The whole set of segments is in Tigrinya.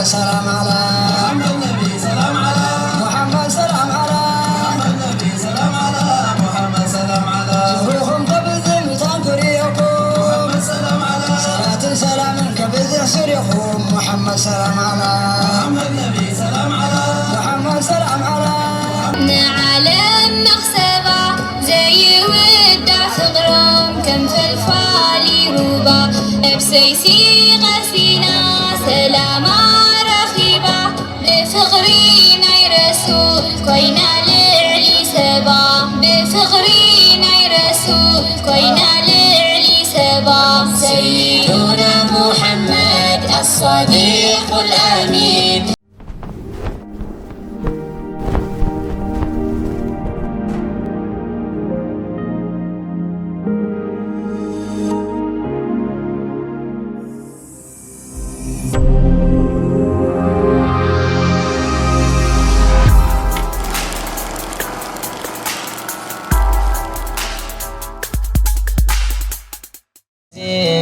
ሰላም ዓላ ሙሓመድ፣ ሰላም ዓላ ሙሓመድ፣ ሰላም ዓላ ሙሓመድ፣ ሰላም ዓላ ዙሩኹም ከብዝሕ ምእንታን ክርእየኩም። ሰላትን ሰላምን ከብዝሕ ስሪኹም። ሙሓመድ ሰላም ዓላ ሙሓመድ፣ ሰላም ዓላ ሙሓመድ፣ ሰላም ዓላ ንዓለም መኽሰባ ዘይውዳእ ፍቕሮም ከም ፈልፋሊ ሩባ። ነብሰይሲ ቀሲና ሰላማ ረኺባ። ብፍቕሪ ናይ ረሱል ኮይና ልዕሊ ሰባ። ብፍቕሪ ናይ ረሱል ኮይና ልዕሊ ሰባ። ሰይዱና ሙሐመድ ኣሳዲቁል ኣሚን።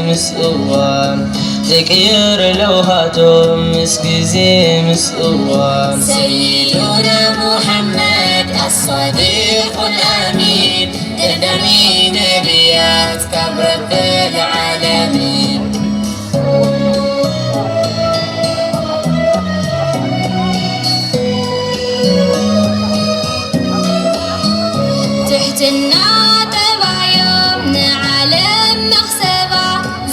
ምስ እዋን ዘይቅየር ለውሃቶም ምስ ግዜ ምስ እዋን ሰይዱና ሙሐመድ ኣሳዲቁል ኣሚን ቀዳሚ ነቢያት ካብ ረብል ዓለሚን። ትሕትና ጠባዮም ንዓለም መኽሰባ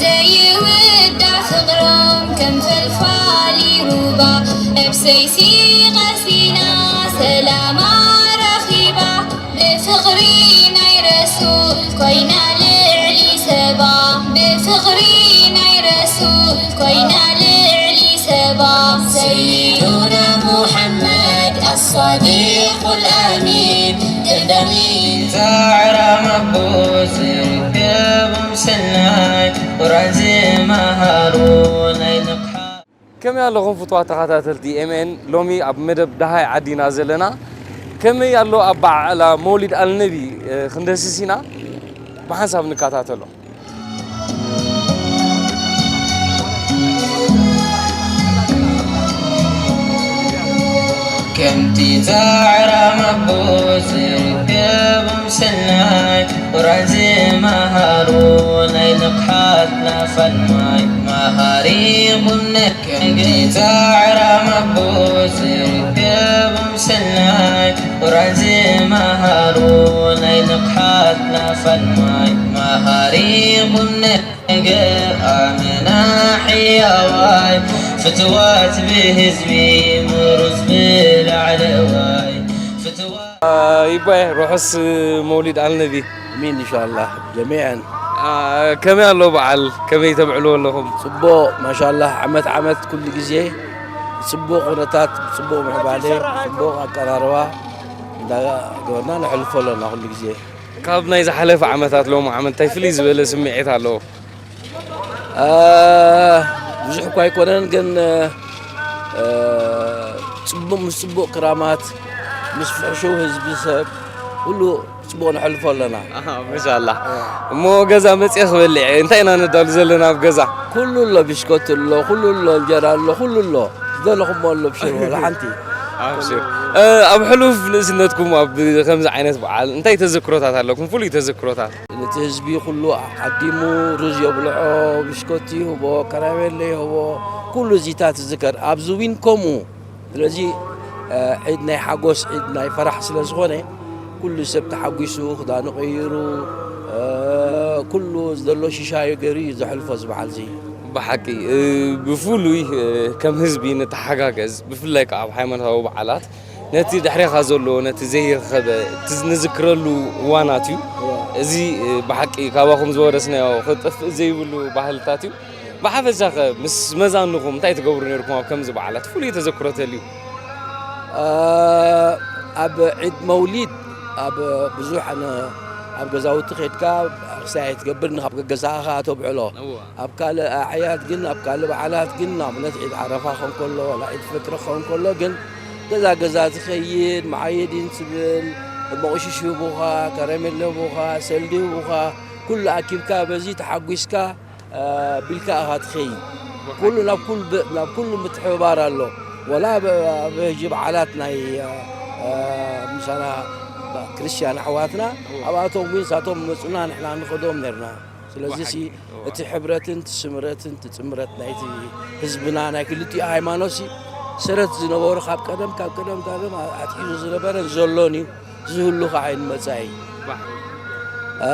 ዘይውዳእ ፍቕሮም ከም ፈልፋሊ ሩባ። ነብሰይሲ ቀሲና ሰላማ ረኺባ። ብፍቕሪ ናይ ረሱል ኮይና ልዕሊ ሰባ። ብፍቕሪ ናይ ረሱል ኮይና ልዕሊ ሰባ። ሰይዱና ሙሐመድ ኣሳዲቁል ኣሚን ቀዳሚ ዛዕራ መቦ ዝርከቦም ሰናይ ቁርኣን ዝመሃሩ ናይ ንቕሓት ከመይ ኣለኹም ፍቱዋት ተኸታተልቲ ኤምኤን? ሎሚ ኣብ መደብ ደሃይ ዓዲና ዘለና። ከመይ ኣሎ ኣብ በዓላ መውሊድ ኣልነቢ፣ እ፣ ክንደስስ ኢና። ብሓንሳብ ንከታተሎ። ከምቲ ዛዕራ መቦ ዝርከቦም ሰናይ ቁርኣን ዝመሃሩ ናይ ንቕሓትና ፈልማይ መሃሪ ቁምነገር። ከምቲ ዛዕራ መቦ ዝርከቦም ሰናይ ቁርኣን ዝመሃሩ ናይ ንቕሓትና ፈልማይ መሃሪ ቁምነገር። ኣመና ሕያዋይ ፍትዋት ብህዝቢ ምሩፅ ብላዕለዋይ ፍትዋት ይባይ ርሑስ መውሊድ ኣልነቢ። ኣሚን ኢንሻላህ ጀሚዐን። አ፣ ከመይ ኣሎ በዓል? ከመይ ተብዕልዎ ኣለኹም? ጽቡቕ ማሻላህ፣ ዓመት ዓመት ኩሉ ግዜ ጽቡቕ ኩነታት፣ ጽቡቕ ምዕባለ፣ ጽቡቕ ኣቀራርባ እንዳገበርና ነሕልፎ ኣለና ኩሉ ግዜ። ካብ ናይ ዝሓለፈ ዓመታት ሎሚ ዓመት እንታይ ፍልይ ዝበለ ስምዒት ኣለዎ? አ፣ ብዙሕ እኳ ኣይኮነን፣ ግን፣ እ፣ ጽቡቕ ምስ ጽቡቕ ክራማት፣ ምስ ፍሕሹው ህዝቢ ሰብ፣ ኩሉ ጽቡቕ ነሕልፎ ኣለና። ኣሃ፣ ማሻኣላህ። እሞ ገዛ መጽየ ክበልዕ እየ። እንታይ ኢና ነዳሉ ዘለና ኣብ ገዛ? ኩሉ ኣሎ፣ ብሽኮቲ ኣሎ፣ ኩሉ ኣሎ፣ እንጀራ ኣሎ፣ ኩሉ ኣሎ። ዝደለኹሞ ኣሎ፣ ብሽር ወላ ሓንቲ። ኣብሽር። እ፣ ኣብ ሕሉፍ ንእስነትኩም ኣብ ከምዚ ዓይነት በዓል እንታይ ተዘክሮታት ኣለኩም? ፍሉይ ተዘክሮታት? ነቲ ህዝቢ ኩሉ ዓዲሙ ሩዝ የብልዖ፣ ብሽኮቲ ይህቦ፣ ከራሜለ ይህቦ፣ ኩሉ እዚታት ትዝከር። ኣብዚ እውን ከምኡ። ስለዚ፣ እ፣ ዒድ ናይ ሓጎስ፣ ዒድ ናይ ፈራሕ ስለ ዝኾነ፣ ኩሉ ሰብ ተሓጒሱ፣ ክዳኑ ቀይሩ፣ እ፣ ኩሉ ዝደሎ ሽሻዩ ገይሩ እዩ ዘሕልፎ እዚ በዓል እዚ። ብሓቂ፣ እ፣ ብፍሉይ፣ እ፣ ከም ህዝቢ ንተሓጋገዝ፣ ብፍላይ ከኣ ኣብ ሃይማኖታዊ በዓላት ነቲ ድሕሬኻ ዘሎ፣ ነቲ ዘይረኸበ፣ እቲ ንዝክረሉ እዋናት እዩ። እዋ። እዚ፣ እ፣ ብሓቂ ካባኹም ዝወረስናዮ ክጠፍእ ዘይብሉ ባህልታት እዩ። ብሓፈሻኸ ምስ መዛንኹም እንታይ ትገብሩ ነይርኩም ኣብ ከምዚ በዓላት? ፍሉይ ተዘክሮ ተልዩ? እ፣ ኣብ ዒድ መውሊድ ኣብ ብዙሕ ኣነ ኣብ ገዛውቲ ኸድካ ክሳይ ትገብር፣ ንኻብ ገዛኻ ተብዕሎ። እዋ። ኣብ ካልእ ኣዕያድ ግን፣ ኣብ ካልእ በዓላት ግን፣ ንኣብነት ዒድ ዓረፋ ክኸውን ከሎ፣ ዋላ ዒድ ፍጥሪ ክኸውን ከሎ ግን፣ ገዛ ገዛ ትኸይድ፣ መዓየዲን ትብል፣ መቑሽሽ ይህቡኻ፣ ከረሜለ ይህቡኻ፣ ሰልዲ ይህቡኻ፣ ኩሉ ኣኪብካ በዚ ተሓጒስካ፣ እ፣ ቢልካ ኢኻ ትኸይድ። ኩሉ ናብ ኩሉ ብ-፣ ናብ ኩሉ ምትሕብባር ኣሎ። ወላ ብ-፣ ኣብ ህጂ በዓላት ናይ፣ እ፣ እ፣ ምሳና ክርስትያን ኣሕዋትና፣ ኣብኣቶም እውን ንሳቶም መጹና ንሕና ንኸዶም ነርና። ስለዚ ሲ እቲ ሕብረትን እቲ ስምረትን እቲ ጥምረት ናይቲ ህዝብና ናይ ክልቲኡ ሃይማኖት ሲ ሰረት ዝነበሩ ካብ ቀደም፣ ካብ ቀደም፣ ካብ ቀደም ኣትሒዙ ዝነበረን ዘሎን እዩ። ዝህሉ ከዓ እዩ ንመጻኢ። እ፣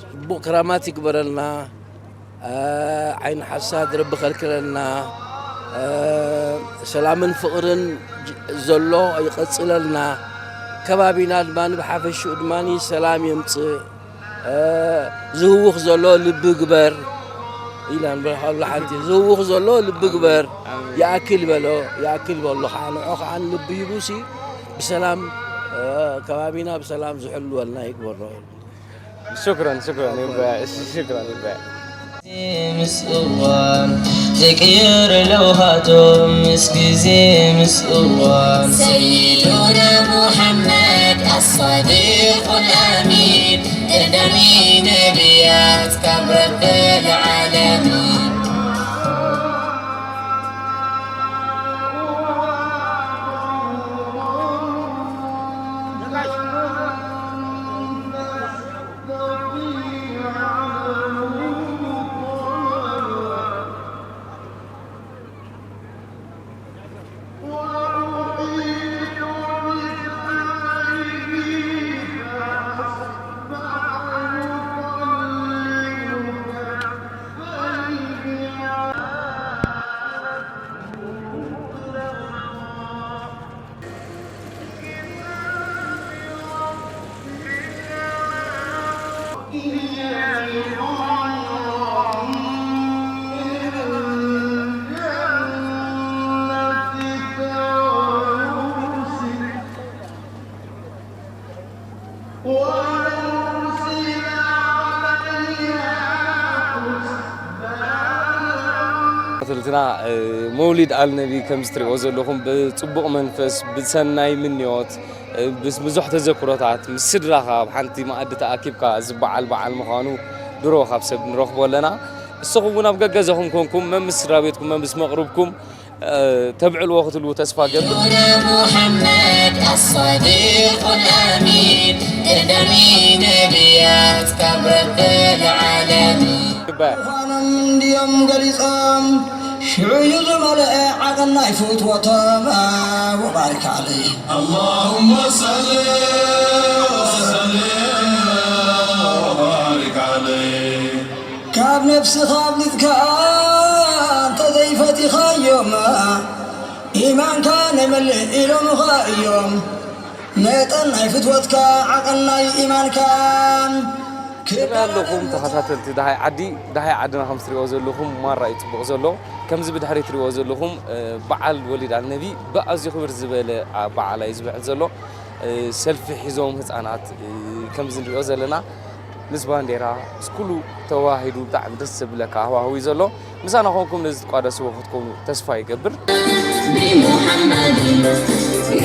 ጽቡቕ ክራማት ይግበረልና። እ፣ ዓይኒ ሓሳድ ረቢ ከልክለልና። እ፣ ሰላምን ፍቕርን ጅ-፣ ዘሎ ይቐጽለልና። ከባቢና ድማ ብሓፈሽኡ ድማ ሰላም የምጽእ። እ፣ ዝህውኽ ዘሎ ልቢ ግበር ኢላ ንብላ ኣሎ ሓንቲ። ዝህውኽ ዘሎ ልቢ ግበር። ኣሜን። ይኣክል በሎ፣ ይኣክል በሎ። ከዓ ንዑ ከዓ ልቢ ሂቡሲ ብሰላም፣ እ፣ ከባቢና ብሰላም ዝሕልወልና ይግበሮ። ሽክረን፣ ሽክረን ይበ-፣ ሽክረን ይበ-። ምስ እዋን ዘይቅየር ለውሃቶም ምስ ግዜ ምስ እዋን። سيدنا محمد الصادق الأمين ቀዳሚ ነቢያት ካብ ረብል ዓለሚን። ተኸታተልትና፣ እ፣ መውሊድ ኣልነቢ ከም ዝትሪእዎ ዘለኹም ብጽቡቕ መንፈስ፣ ብሰናይ ምንዮት፣ እ፣ ምስ ብዙሕ ተዘክሮታት፣ ምስ ስድራኻ ኣብ ሓንቲ መኣዲ ተኣኪብካ ዝበዓል በዓል ምዃኑ ድሮ ካብ ሰብ ንረኽቦ ኣለና። ንስኹም እውን ኣብ ገገዛኹም ኮንኩም፣ መን ምስ ስድራ ቤትኩም፣ መን ምስ መቕርብኩም፣ እ፣ ተብዕልዎ ክትብሉ ተስፋ ገብር። نور محمد الصادق الأمين ቀዳሚ ነቢያት ካብ ረብል ዓለሚን። ይባል። ምዃኖም እንድዮም ገሊጾም፣ ሽዑ እዩ ዝመልአ ዓቐን ናይ ፍትወቶም። ወባሪክ ዓለይ። اللهم صل وسلم وبارك عليه። ካብ ነፍስኻ ኣብሊጽካ እንተ ዘይፈቲኻዮም፣ ኢማንካ ነይመልእ ኢሎምኻ እዮም። መጠን ናይ ፍትወትካ ዓቐን ናይ ኢማንካ ክበ-፣ ኣለኹም ተኸታተልቲ ደሃይ ዓዲ፣ ደሃይ ዓድና ከም ትሪእዎ ዘለኹም ማራ እዩ ጽቡቕ ዘሎ። ከምዚ ብድሕሪ ትሪእዎ ዘለኹም፣ እ፣ በዓል ወሊድ ኣልነቢ ብኣዝዩ ክብር ዝበለ፣ ኣ፣ በዓል እዩ ዝብዕል ዘሎ። እ፣ ሰልፊ ሒዞም ህጻናት፣ እ፣ ከምዚ ንሪኦ ዘለና ምስ ባንዴራ፣ ምስ ኩሉ ተዋሂዱ ብጣዕሚ ደስ ዘብለካ ሃዋህው እዩ ዘሎ። ምሳና ኮንኩም ነዚ ትቋደስዎ ክትኮኑ ተስፋ ይገብር። بمحمد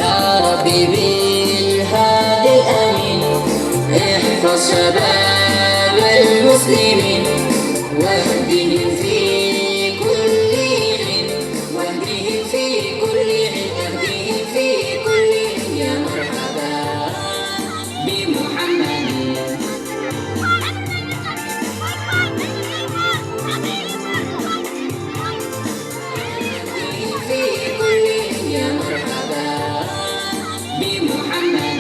يا ربي بالهادي الأمين احفظ شباب المسلمين واهدهم في كل حين واهدهم في كل حين واهدهم في كل حين يا مرحبا بمحمد. في كل يا مرحبا بمحمد.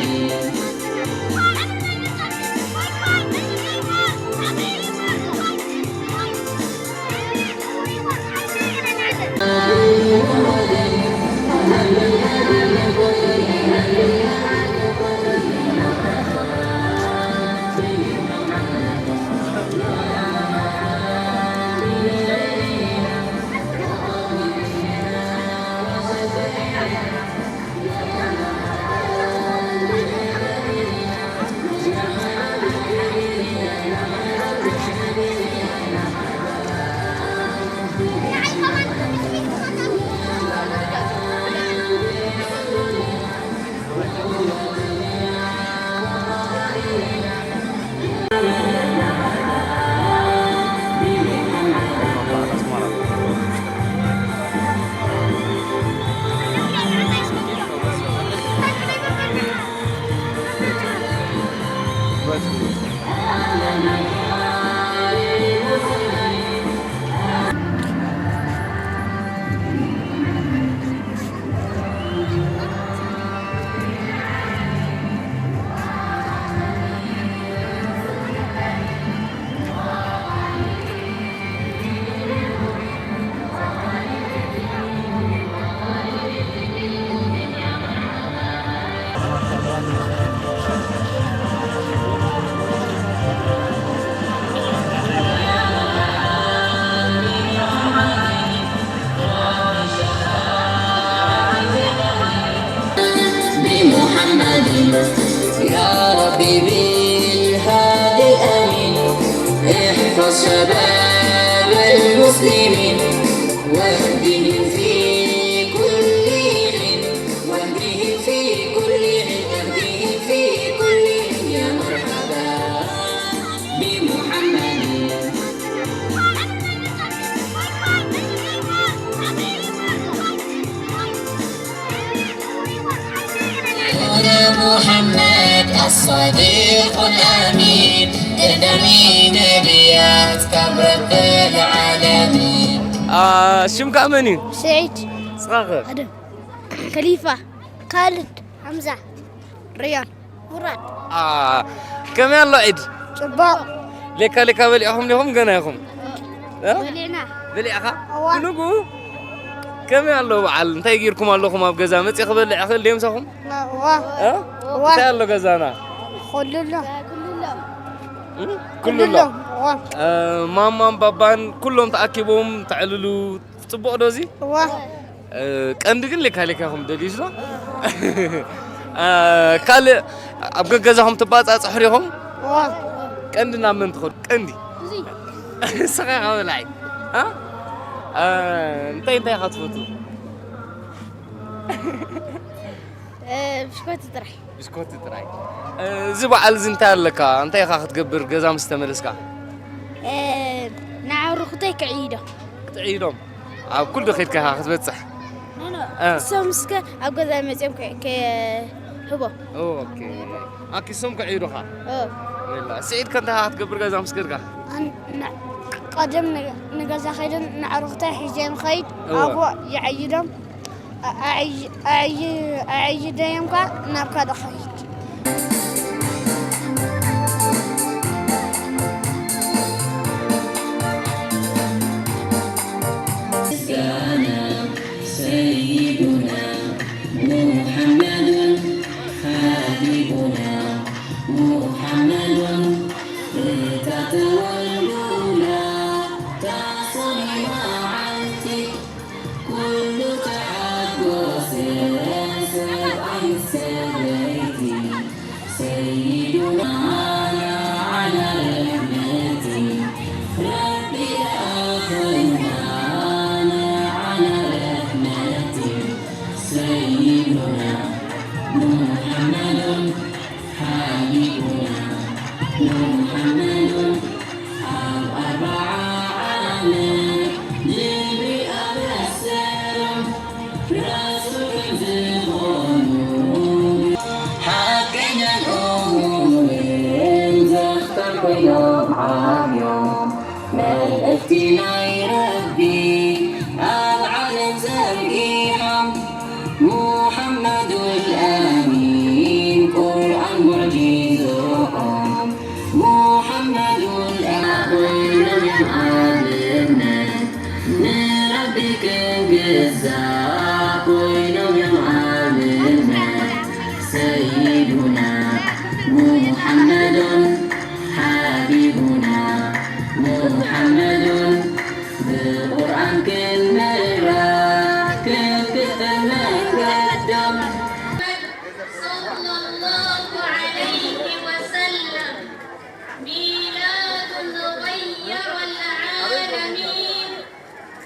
الصديق الأمين، قدم نبيات كبر في العالمين. ሽምካ መን እዩ? ስዒድ። ንስኻ ኸ? ኣደም። ከሊፋ። ካልድ። ሓምዛ። ርያን። ሙራድ። ከመይ ኣሎ ዒድ? ጽቡቕ። ሌካ ሌካ በሊዕኹም ዲኹም ገና ኢኹም? እ? በሊዕና። በሊዕኻ? እዋ። ብንጉ? ከመይ ኣሎ በዓል? እንታይ ጌርኩም ኣለኹም ኣብ ገዛ? መጺእ ክበልዕ ይኽእል ድየ ምሳኹም? እዋ። እ? እዋ። እንታይ ኣሎ ገዛና? ኩሉ ኣሎ። እ? ኩሉ ኣሎ። ኩሉ ኣሎ። እዋ። እ፣ ማማን ባባን ኩሎም ተኣኪቦም ተዕልሉ። ጽቡቕ ዶ እዚ? እዋ። እ፣ ቀንዲ ግን ሌካ ሌካ ኢኹም ደልዩስ ዶ? እ፣ ካልእ ኣብ ገገዛኹም ትባጻጽሑ ዲኹም? እዋ። ቀንዲ ናብ መን ትኸዱ? ቀንዲ። ንስኻ ኢኻ በላዒ። እ? እ፣ እንታይ እንታይ ኢኻ ትፈቱ? እ፣ ብሽኮቲ ጥራሕ። ብሽኮቲ ጥራይ። እ፣ እዚ በዓል እዚ እንታይ ኣለካ? እንታይ ኢኻ ክትገብር ገዛ ምስ ተመለስካ? እ፣ ንዓርኹተይ ክዕይዶም። ክትዕይዶም? ኣብ ኩሉ ዶ ከይድካ ኢኻ ክትበጽሕ? ኖ፣ ኖ። እ። እሶም እስከ ኣብ ገዛ መጺኦም ከ-፣ ከ-፣ ህቦም። ኦ፣ ኦኬ። ኣኪሶም ክዕይዱኻ? ኦ። ሜላ። ስዒድ ከ እንታይ ኢኻ ክትገብር ገዛ ምስ ከድካ? ኣን-፣ ን-፣ ቀደም ን-፣ ንገዛ ከይደ ንዓርኹተይ ሒዘዮም ኸይድ፣ እወ። ኣብኡ ይዕይዶም። ኣዕይ-፣ ኣዕይ-፣ ኣዕይደዮም ከኣ ናብ ካልእ ኸይድ። سيدنا محمد حبيبنا محمد، እታ ተወልዱላ እታ ሰማይ መዓልቲ ኩሉ ተሓጎሰ ሰብኣይ ሰበይቲ። سيدنا على رحمتي، ربي أخذنا على رحمتي. سيدنا محمد حبيبنا محمد، ኣብ ኣርብዓ ዓመት ጅብሪል ኣበሰሮም። ሓቀኛ እሙን ዘኽተም ኮይኖም ዓብዮም፣ መልእኽቲ ናይ ረቢ ኣብ ዓለም ዘርጊሖም። ሙሓመዱል ኣሚን ቁርኣን ሙዕጂዝኦም፣ ሙሓመዱል ኮይኖም እዮም ኣብነት፣ ንረቢ ክንግዛእ ኮይኖም እዮም ኣብነት። ሰይዱና ሙሓመዱን ሓቢቡና ሙሓመዱን ብቁርኣን ክንምራሕ ክንክተል መንገዶም። صلى الله عليه وسلم، ميلاد غير العالمين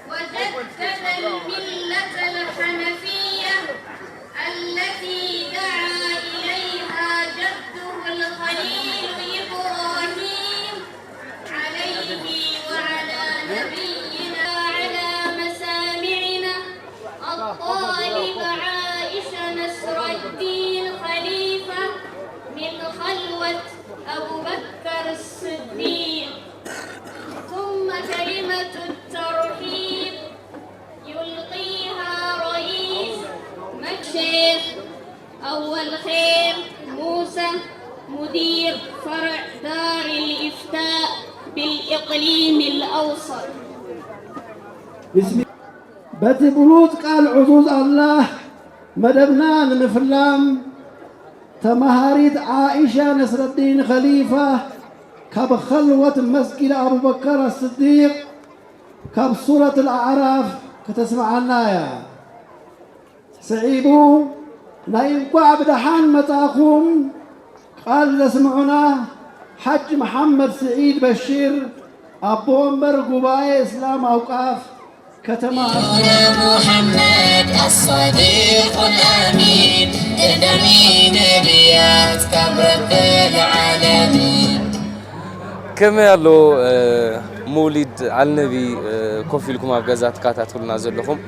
وجدد الملة الحنفية التي دعا إليها جده الخليل إبراهيم عليه وعلى نبينا، على مسامعنا الطالب عائشة نصر الدين خليفة من خلوة أبو بكر الصديق. ثم كلمة الترحيب يلقيها رئيس مجلس الشيخ أول خير موسى، مدير فرع دار الإفتاء بالإقليم الأوسط. بسم-، በቲ ብሉጽ ቃል ዕዙዝ ኣላህ መደብና ንምፍላም፣ ተማሃሪት ዓኢሻ ነስረዲን ኸሊፋ ካብ ኸልወት መስጊድ ኣቡበከር ኣስዲቕ ካብ ሱረት ኣልኣዕራፍ ከተስምዓና እያ። ስዒቡ ናይ እንቋዕ ብደሓን መጻእኩም ቃል ዘስምዑና ሓጅ መሓመድ ስዒድ በሺር፣ ኣቦ ወንበር ጉባኤ እስላም ኣውቃፍ ከተማ ኣስመራ። محمد الصديق الأمين، قدم نبيات كبر في العالمين. ከመይ ኣሎ፣ እ፣ መውሊድ ኣልነቢ፣ እ፣ ኮፍ ኢልኩም ኣብ ገዛ ትከታተሉና ዘለኹም?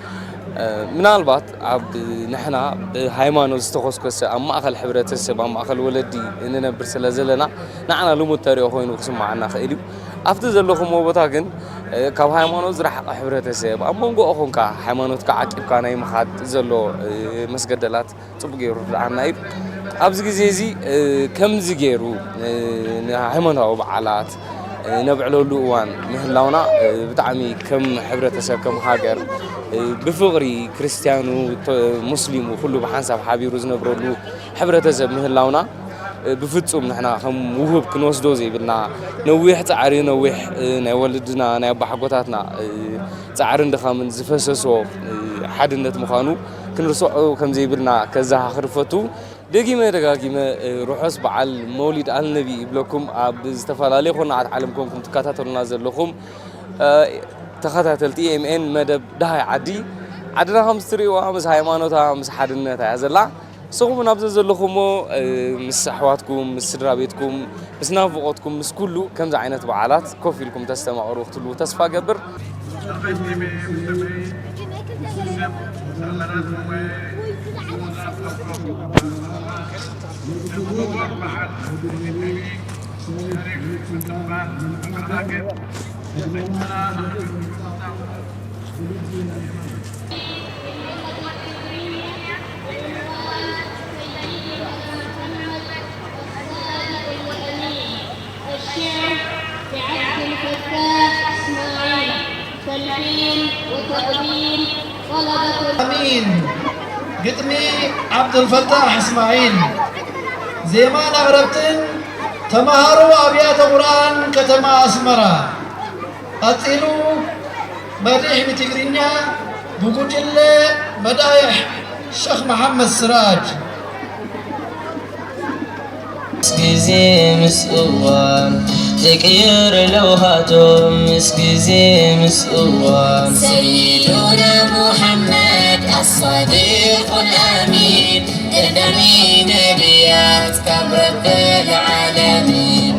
ምናልባት ኣብ ንሕና ብሃይማኖት ዝተኾስኮሰ ኣብ ማእኸል ሕብረተሰብ ኣብ ማእኸል ወለዲ እንነብር ስለ ዘለና ንዓና ልሙድ ተሪኦ ኮይኑ ክስምዓና ክእል እዩ። ኣብቲ ዘለኹምዎ ቦታ ግን ካብ ሃይማኖት ዝረሓቐ ሕብረተሰብ ኣብ መንጎ ኾንካ ሃይማኖትካ ዓቂብካ ናይ ምኻድ ዘሎ መስገደላት ጽቡቕ ገይሩ ርድኣና እዩ። ኣብዚ ግዜ እዚ ከምዚ ገይሩ ንሃይማኖታዊ በዓላት ነብዕለሉ እዋን ምህላውና ብጣዕሚ ከም ሕብረተሰብ ከም ሃገር ብፍቕሪ ክርስትያኑ ሙስሊሙ ኩሉ ብሓንሳብ ሓቢሩ ዝነብረሉ ሕብረተሰብ ምህላውና ብፍጹም ንሕና ከም ውሁብ ክንወስዶ ዘይብልና ነዊሕ ጻዕሪ ነዊሕ ናይ ወለድና ናይ ኣባሓጎታትና ጻዕርን ድኻምን ዝፈሰሶ ሓድነት ምዃኑ ክንርስዖ ከም ዘይብልና ከዘኻኽር ፈቱ። ደጊመ ደጋጊመ ርሑስ በዓል መውሊድ ኣልነቢ ይብለኩም። ኣብ ዝተፈላለየ ኮርናዓት ዓለም ኮንኩም ትከታተሉና ዘለኹም ተኸታተልቲ ኤምኤን መደብ ደሃይ ዓዲ፣ ዓድና ከም ዝትርእይዋ ምስ ሃይማኖታ ምስ ሓድነታ እያ ዘላ። ንስኹም እውን ኣብ ዘዘለኹሞ ምስ ኣሕዋትኩም ምስ ስድራ ቤትኩም ምስ ናፍቖትኩም ምስ ኩሉ ከምዚ ዓይነት በዓላት ኮፍ ኢልኩም ተስተማቕሩ ክትህልዉ ተስፋ እገብር። الشعر لعبد الفتاح إسماعيل. تلحين وتقديم طلبة. ኣሚን። ግጥሚ ዓብዱልፈታሕ እስማዒል። ዜማን ኣቕረብትን ተምሃሮ ኣብያተ ቁርኣን ከተማ ኣስመራ። ቀጺሉ መድርሕ ብትግርኛ ብጉጅለ መዳይሕ ሸኽ መሓመድ ስራጅ። ምስ ግዜ ምስ እዋን ዘይቅየር ለውሃቶም ምስ ግዜ ምስ እዋን። سيدنا محمد الصديق الأمين قدم نبيات ካብ رب العالمين.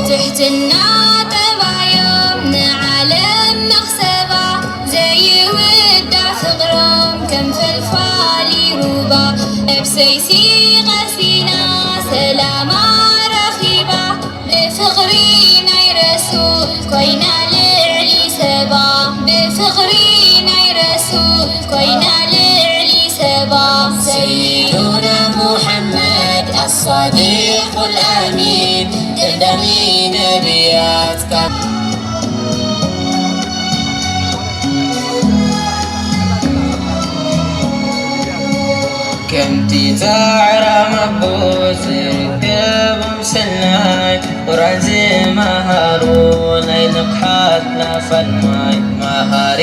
ትሕትና ጠባዮም ንዓለም መኽሰባ ዘይውዳእ ፍቕሮም ከም ፈልፋሊ ሩባ ነብሰይሲ ቀሲና ሰላማ ረኺባ ብፍቕሪ ናይ ረሱል ኮይና ልዕሊ ሰባ ብፍቕሪ ናይ ረሱል ኮይና ልዕሊ ሰባ سيدنا محمد الصديق الأمين قدم نبيات ከምቲ ጻዕራም ኣቦ ዝርከቦም ሰናይ ቁርኣን ዝመሃሩ ናይ ንቕሓትና ፋልማይ መሃሪ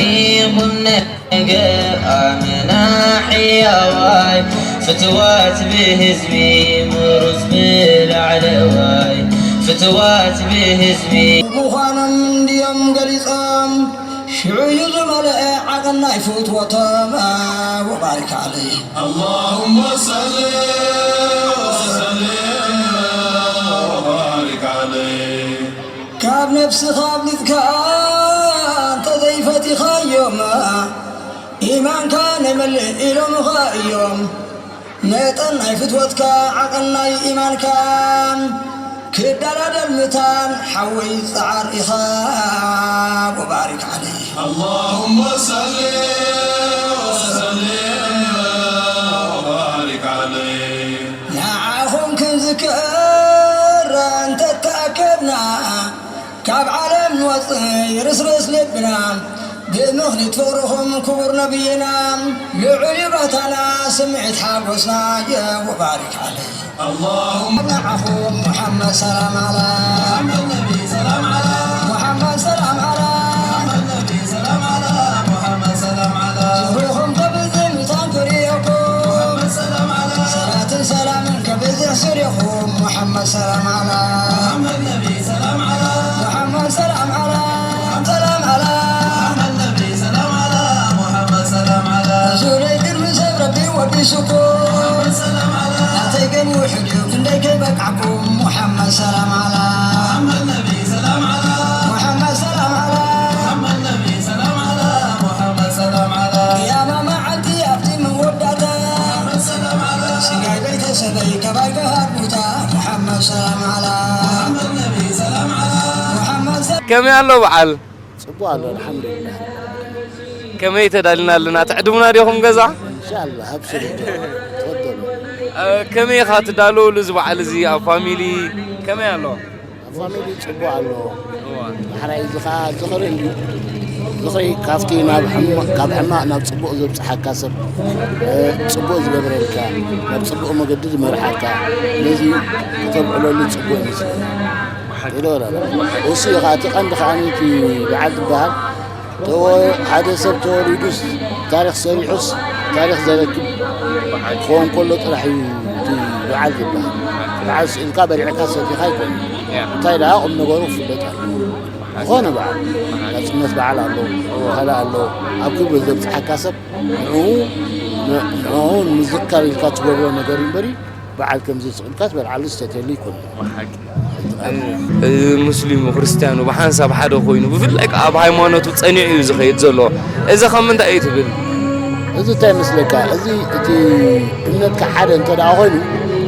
ቁም ነገር ኣመና ሕያዋይ ፍትዋት ብህዝቢ ምሩጽ ብላዕለዋይ ፍትዋት ብህዝቢ ምዃኖም እንድዮም ገሊጾም ሽዑ እዩ ዝመልአ ዓቐን ናይ ፍትወቶም ወባሪክ ዓለይ اللهم صل وسلم وبارك عليه ካብ ነፍስኻ ኣብሊጽካ እንተዘይፈቲኻዮም ኢማንካ ነመልእ ኢሎምኻ እዮም መጠን ናይ ፍትወትካ ዓቐን ናይ ኢማንካ ክደላደል ምታን ሓወይ ጸዓር ኢኻ ወባሪክ ዓለይ اللهم صل وسلم وبارك عليه ንዓኹም ክንዝክር እንተተኣከብና ካብ ዓለም ንወፅእ ርስርስ ልብና ብምኽኒት ፍቕርኹም ክቡር ነብይና ልዑል እዩ ባታና ስምዒት ሓጎስና የወባሪክ ዓለይ اللهم ንዓኹም ሙሓመድ ሰላም ዓላ محمد نبي سلام على ሙሓመድ ሰላም ዓላ محمد نبي سلام على محمد سلام على ዝኽርኹም ከብዝሕ ምሳን ክርእየኩም محمد سلام على ሰላትን ሰላምን ከብዝሕ ስሪኹም ሙሓመድ ሰላም ዓላ محمد نبي سلام على ሙሓመድ ሰላም ዓላ ሰላም ዓላ محمد نبي سلام على محمد سلام على ዙረይ ቅድሚ ሰብ ረቢ ወዲሱኩም سلام على ናተይ ግን ውሕድ እዩ ክንደይ ከይበቃዕኩም ከመይ ኣሎ በዓል? ጽቡቕ ኣሎ፣ ኣልሓምዱሊላህ። ከመይ ተዳሊና ኣለና? ትዕድሙና ዲኹም ገዛ? ኢንሻላህ፣ ኣብሽር፣ ተፈደሉ። እ፣ ከመይ ኢኻ ትዳለወሉ እዚ በዓል እዚ ኣብ ፋሚሊ ከመይ ኣሎ? ኣብ ፋሚሊ ጽቡቕ ኣሎ። እዋ። ዳሕራይ እዚ ኸኣ ዝኽሪ እንድዩ። ዝኽሪ ካብቲ ናብ ሕማ-፣ ካብ ሕማቕ ናብ ጽቡቕ ዘብጽሓካ ሰብ፣ እ፣ ጽቡቕ ዝገብረልካ፣ ናብ ጽቡቕ መገዲ ዝመርሓካ፣ ነዚ ከተብዕለሉ ጽቡቕ ይመስለኒ። ኢለ ወላ። እሱ እዩ ኸኣ እቲ ቀንዲ ኸኣ እቲ በዓል ዝበሃል። ተወ-፣ ሓደ ሰብ ተወሊዱስ ታሪኽ ሰሪሑስ ታሪኽ ዘረክብ ክኸውን ከሎ ጥራሕ እዩ እቲ በዓል ዝበሃል። በዓል ስኢልካ በሊዕካ ሰቲኻ ኣይኮነን። ያ። እንታይ ደኣ ቁም ነገሩ ክፍለጥ ኣለዎ። ዝኾነ በዓል፣ ናጽነት በዓል ኣሎ፣ ካልእ ኣሎ። ኣብ ክብሪ ዘብጽሓካ ሰብ ንዕኡ፣ ን-፣ ንዕኡ ንምዝካር ኢልካ ትገብሮ ነገር እምበሪ፣ በዓል ከምዚ ስቕ ኢልካ ትበልዓሉ ዝሰትየሉ ኣይኮነን። ብሓቂ። እ፣ ሙስሊሙ፣ ክርስትያኑ ብሓንሳብ ሓደ ኮይኑ፣ ብፍላይ ከኣ ኣብ ሃይማኖቱ ጸኒዑ እዩ ዝኸይድ ዘሎ። እዚ ካብ ምንታይ እዩ ትብል? እዚ እንታይ ይመስለካ? እዚ እቲ እምነትካ ሓደ እንተ ደኣ ኮይኑ፣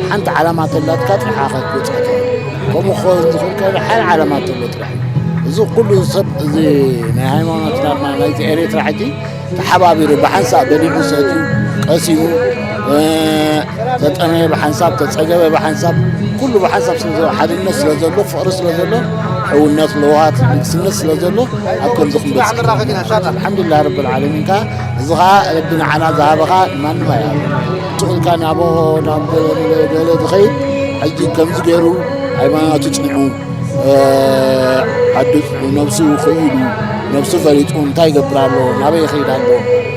ሓንቲ ዓላማ ተላትካ ጥራሕ ኢኻ ክትበጽሕ ትኽእል። ከምኡ ክኸውን ዝኽእል ከኣ ሓደ ዓላማ ተሎ ጥራሕ እዩ። እዚ ኩሉ ሰብ፣ እዚ ናይ ሃይማኖትና ድማ ናይቲ ኤርትራ ሕጂ ተሓባቢሩ ብሓንሳብ በሊዑ ሰትዩ ቀሲኑ፣ እ፣ ተጠመየ ብሓንሳብ፣ ተጸገበ ብሓንሳብ፣ ኩሉ ብሓንሳብ ስለ ዘሎ፣ ሓድነት ስለ ዘሎ፣ ፍቕሪ ስለ ዘሎ፣ ሕውነት፣ ለውሃት፣ ልግስነት ስለ ዘሎ ኣብ ከምዚ ክንበጽሕ። ኣልሓምዱሊላህ ረብል ዓለሚን ከኣ እዚ ኸኣ ረቢ ንዓና ዝሃበኻ ማንም ኣይሃቦ። ስቕ ኢልካ ናብ፣ ናብ ገለ ገለ ዝኸይድ ሕጂ ከምዚ ገይሩ ሃይማኖቱ ጽኒዑ እ፣ ዓዱ ነብሱ ክኢሉ፣ ነብሱ ፈሊጡ እንታይ ይገብር ኣሎ፣ ናበይ ይኸይድ ኣሎ፣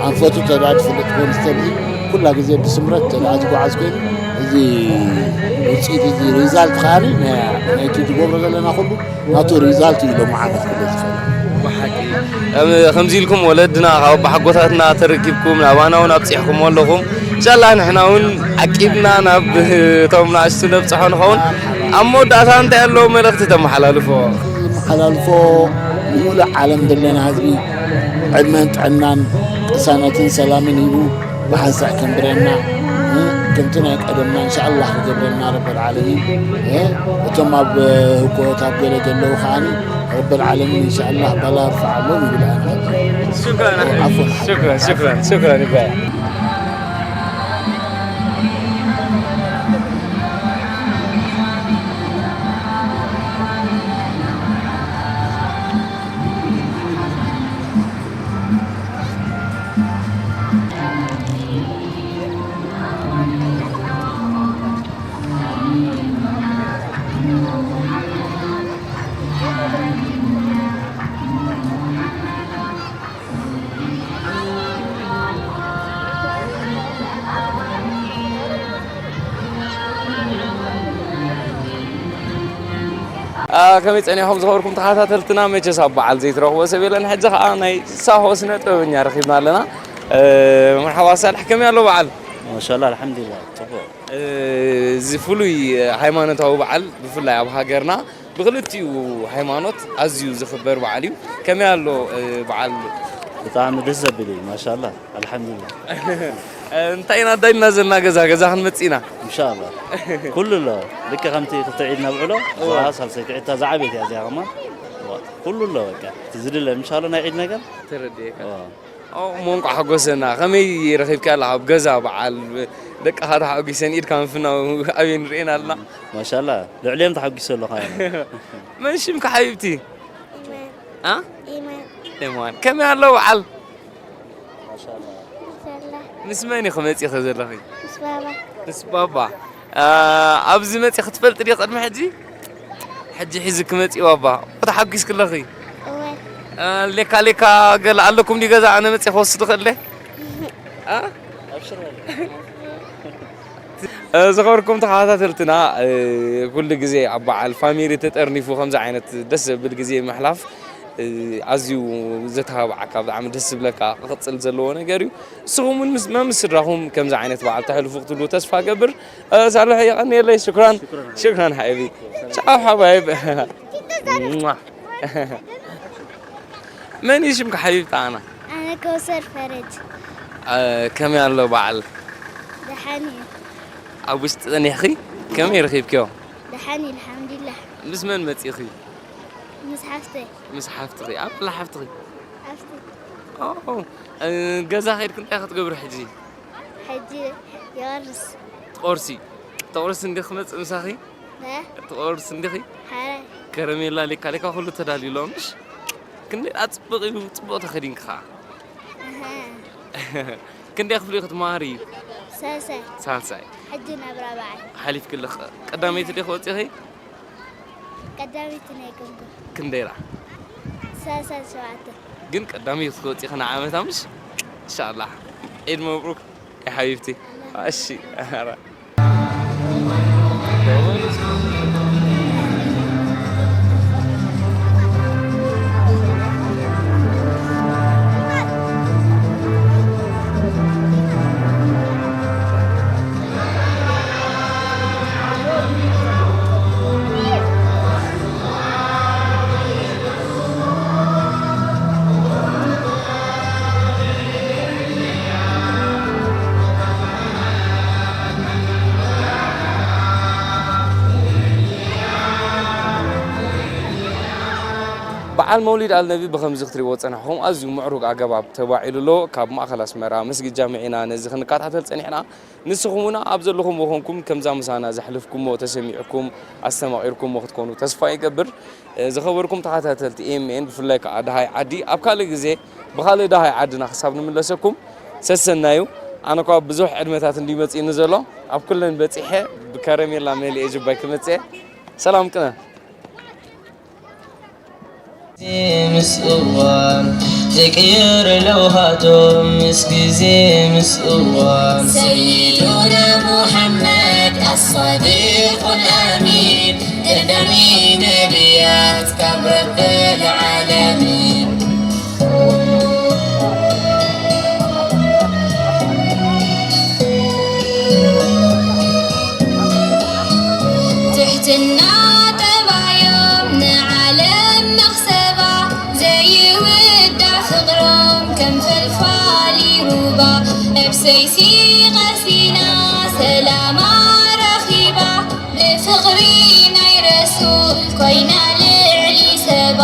ኣንፈቱ ተደኣ ትፈልጥ ኮን፣ ስለዚ ኩላ ግዜ ብስምረት ተደኣ ዝጓዓዝ ኮይኑ፣ እዚ ውጽኢት እዚ ሪዛልት ከኣ ናይ-፣ ናይቲ ዝገብሮ ዘለና ኩሉ ናቱ ሪዛልት እዩ ሎሚ ዓመት ክብሎ ዝኽእል። ብሓቂ። ከም-፣ ከምዚ ኢልኩም ወለድና ካብ ኣቦሓጎታትና ተረኪብኩም ናባና እውን ኣብጺሕኩሞ ኣለኹም። ኢንሻላህ ንሕና እውን ዓቂብና ናብ እቶም ንኣሽቱ ነብጽሖ ንኸውን። ኣብ መወዳእታ እንታይ ኣለዎ መልእኽቲ ተመሓላልፎ? ዝመሓላልፎ ንሙሉእ ዓለም ዘለና ህዝቢ ዕድመን ጥዕናን ቅሳነትን ሰላምን ሂቡ ብሓንሳእ ከንብረና፣ እ፣ ከምቲ ናይ ቀደምና ኢንሻኣላህ ክገብረና ረበል ዓለሚን፣ እ፣ እቶም ኣብ ህኮት ኣብ ገለ ዘለዉ ከዓኒ ረበል ዓለሚን ኢንሻኣላህ ባላ ኣርፍዓሎም ይብል ኣነ። ሽክራን ኣሕመድ። ዓፎን። ሽክራን፣ ሽክራን፣ ሽክራን ይባላል። አ፣ ከመይ ጸኒሕኩም ዝኸበርኩም ተኸታተልትና? መቸስ ኣብ በዓል ዘይትረኽቦ ሰብ የለን። ሕጂ ኸኣ ናይ ሳሆ ስነ ጥበበኛ ረኺብና ኣለና። እ፣ መርሓባ ሳልሕ፣ ከመይ ኣሎ በዓል? ማሻላ፣ ኣልሓምዱሊላህ፣ ጽቡቕ። እ፣ እዚ ፍሉይ ሃይማኖታዊ በዓል ብፍላይ ኣብ ሃገርና ብክልቲኡ ሃይማኖት ኣዝዩ ዝኽበር በዓል እዩ። ከመይ ኣሎ፣ እ፣ በዓል? ብጣዕሚ ደስ ዘብል እዩ። ማሻላ፣ ኣልሓምዱሊላህ። እ፣ እንታይ ኢና ኣዳሊና ዘለና? ገዛ፣ ገዛ ክንመጽእ ኢና። ኢንሻኣላ። ኩሉ ኣሎ። ልክዕ ከምቲ ክልተ ዒድ ነብዕሎ፣ እዋ። እዛ ሳልሰይቲ ዒድታ ዝዓበየት እያ እዚኣ ከማን። እዋ፣ ኩሉ ኣሎ በቃ። እቲ ዝድለ፣ ኢንሻኣላ ናይ ዒድ ነገር። ተረዲኤካ። እዋ። ኦ፣ እሞ እንቋዕ ሓጎሰና። ከመይ ረኺብካያ ኣለኻ? ኣብ ገዛ በዓል፣ ደቅኻ ተሓጒሰን ኢድካ ምፍናው ኣበይ ንርእየን ኣለና? ማሻላ፣ ልዕሊኦም ተሓጒሰ ኣለኹ ኣነ። መን ሽምካ ሓቢብቲ? ኢማን። ኣ? ኢማን። ኢማን። ከመይ ኣሎ በዓል? ማሻላ። ማሻላ። ምስ መን ኢኺ መጺኺ ዘለኺ? ምስ ባባ። ምስ ባባ። ኣ፣ ኣብዚ መጺኺ ትፈልጢ ዲኺ ቅድሚ ሕጂ? ሕጂ ሒዝኪ መጺኡ ኣባ። ተሓጒስኪ ኣለኺ? እወ። እ፣ ሌካ ሌካ ገለ ኣለኩም ድዩ ገዛ ኣነ መጺኤ ክወስድ እኽእል ደ? እ? እ፣ ዝኸበርኩም ተኸታተልትና፣ እ፣ ኩሉ ግዜ ኣብ በዓል ፋሚሊ ተጠርኒፉ ከምዚ ዓይነት ደስ ዘብል ግዜ ምሕላፍ፣ እ፣ ኣዝዩ ዘተባብዓካ፣ ብጣዕሚ ደስ ዝብለካ፣ ክቕጽል ዘለዎ ነገር እዩ። ንስኹም እውን ምስ፣ መምስ ስድራኹም ከምዚ ዓይነት በዓል ተሕልፉ ክትብሉ ተስፋ እገብር። እ፣ ሳልሕ የቐንየለይ። ሽክራን። ሽክራን። ሽክራን ሓቢቢ። ቻው ሓባይብ። መን እዩ ሽምካ ሓቢብቲ ኣና? ኣነ ከውሰር ፈረጅ። እ፣ ከመይ ኣሎ በዓል? ደሓን እዩ። ኣብ ውሽጢ ጸኒሕኺ ከመይ ረኺብክዮ? ደሓን እዩ፣ ኣልሓምዱሊላህ። ምስ መን መጺእኺ? ምስ ሓፍተይ። ምስ ሓፍትኺ። ኣበላ ሓፍትኺ? ሓፍቲ ኦ፣ እ፣ ገዛ ከይድኪ እንታይ ክትገብሪ ሕጂ? ሕጂ የወርስ። ትቆርሲ። ትቆርሲ እንዲ ክመጽእ ምሳኺ? ነ ትቆርሲ እንዲኺ? ሓራይ ከረሜላ ሌካ ሌካ ኩሉ ተዳልዩ ኣሎ ምሽ? ክንደይ ኣጽብቕ እዩ፣ ጽቡቕ ተኸዲንኪ ኸዓ። ኣሃ። ክንደይ ክፍሊ ክትመሃሪ እዩ? ሳልሳይ ሳልሳይ። ሕጂ ናብ ራብዓይ። ሓሊፍኪ ኣለኺ። ቀዳመይቲ ዲኺ ወፂኺ? ቀዳመይቲ ናይ ጎንጎ ክንደይ ራ? ሳልሳን ሸውዓተን። ግን ቀዳመይቲ ክትወፂ ኸነ ዓመታ ምሽ? ኢንሻላህ። ዒድ መብሩክ ያ ሓቢብቲ። እሺ። በዓል መውሊድ ኣልነቢ ብኸምዚ ክትሪእዎ ዝጸናሕኹም ኣዝዩ ምዕሩግ ኣገባብ ተባዒሉ ኣሎ። ካብ ማእኸል ኣስመራ መስጊድ ጃምዕ ኢና ነዚ ክንከታተል ጸኒሕና። ንስኹም እውን ኣብ ዘለኹምዎ ኮንኩም ከምዛ ምሳና ዘሕለፍኩሞ ተሰሚዕኩም ኣስተማቒርኩሞ ክትኮኑ ተስፋ ይገብር። ዝኸበርኩም ተኸታተልቲ ኤም ኤን ብፍላይ ከዓ ደሃይ ዓዲ ኣብ ካልእ ግዜ ብኻልእ ደሃይ ዓድና ክሳብ ንምለሰኩም ሰሰናዩ። ኣነ እኳ ብዙሕ ዕድመታት እንድዩ መፂእኒ ዘሎ ኣብ ኩለን በፂሐ ብከረሜላ መሊኤ ጅባይ ክመፅእ እየ። ሰላም ቅነ። ምስ እዋን ዘይቅየር ለውሃቶም ምስ ግዜ ምስ እዋን سيدنا محمد الصديق الأمين قدم نبيات كبر العالمين ትሕትና ጠባዮም ንዓለም መኽሰባ ዘይውዳእ ፍቕሮም ከም ፈልፋሊ ሩባ ነብሰይሲ ቀሲና ሰላማ ረኺባ ብፍቕሪ ናይ ረሱል ኮይና ልዕሊ ሰባ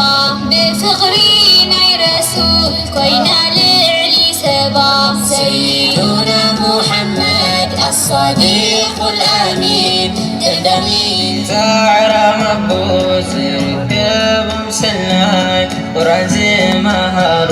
ብፍቕሪ ናይ ረሱል ኮይና ልዕሊ ሰባ سيدنا محمد الصديق الأمين قدمي ፃዕራም ኣቦ ዝርከቦም ሰናይ ቁርኣን ዝመሃሩ